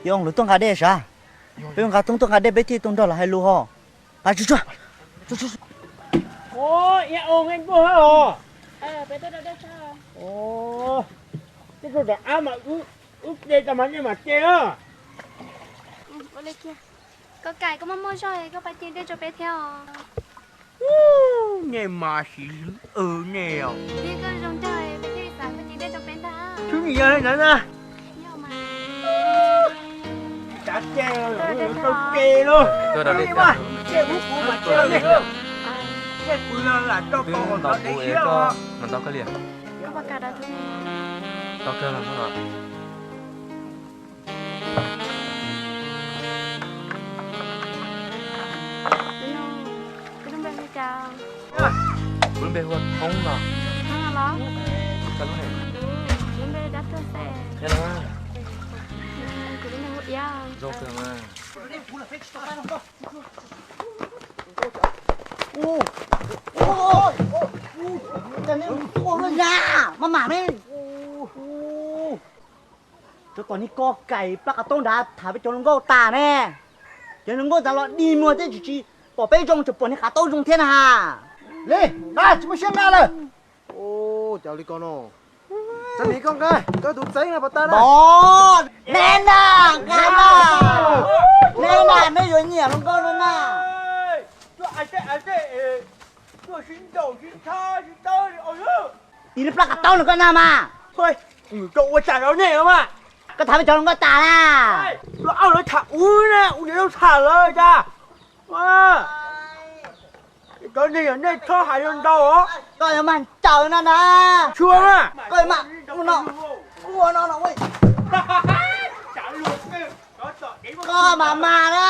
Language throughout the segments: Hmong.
Yog lawv tuaj nqa dej sav, peb nqa toob tuaj nqa dej peb thiaj tau nrog lawv hais lus ho. Nqa tsuag tsuag. Koj Kais, koj muaj muaj zog koj pab ce dej rau peb thiab os. Nej mas siv hlwb nej os. Koj zoo nraug peb thiaj xav koj ce dej rau peb ntag. Tub nim yog li ntawd na. Tsav ce, tau ce lauj. Ces ub kuv mas ce nej, nej kuv lam tau kaus hauv tod dej siab os. Mas ntau kawg li. Ntau kawg los. Kuv lub npe hu Thoob no. Thoob no los? Koj lub ne? Kuv lub npe Dab Tuag Xais. Thiab na? Kuv lub npe hu Iab. Zoo kawg mas. Maj mam ne. Tsov tom niag Koj Kais plab qav taub nrad tham peb cov hluas nkauj tas ne. Cov hluas nkauj tas los dig muag thiab tsis tsis pom peb zoo, tseem pom niag qav taub zoo thiab na. Li, tsis muaj siab nqa lawm. Cas li ko no? Txawm koj nqa, koj tus txeeb no pas tas na. Neb na, nqa na. Neb na, neb yuav nyiam hluas nkauj no na. Ib lub plab qav taub no koj nqa mas. Koj ua cas rau nej mas? Koj tham peb cov hluas nkauj tas na. Los lawv tham ub na, ua niam lub tham lawv cas. Cov neeg yog nej txhob hais zoo ntau os. Koj yuav mag ncaws no na. Tshua na. Koj yuav mag ua no, ua no no. Koj mas mag na.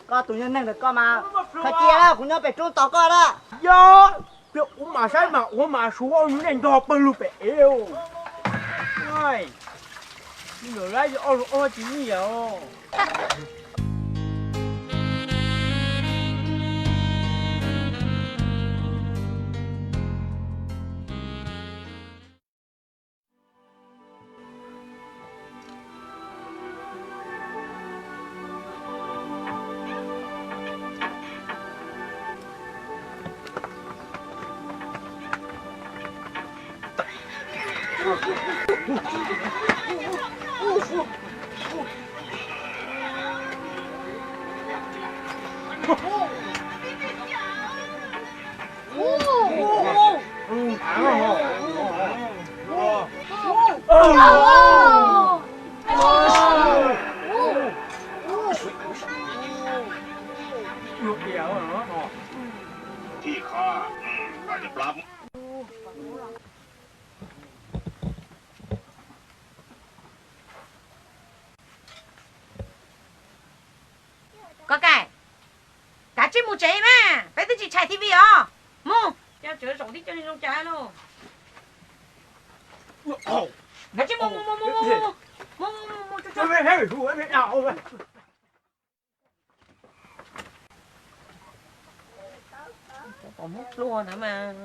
Koj tus yog neeg ntawm koj mas, koj cia kuv nyob pem roob tos koj na. Yog, ua mas saib mas ua mas suav ua yus nej nrog pawg lug pem ev. Lawv ob lus ob tsis nyiam os. Koj Kaij, kav tsij mus tsev mas, peb twb tsis tshais T V os. Mus, coj tsev zaum tib co zoo cas lauj. Kav tsij mus, mus, mus, mus, mus, mus, mus, mus, mus, mus, mus. Cov muab plua ntawd mas.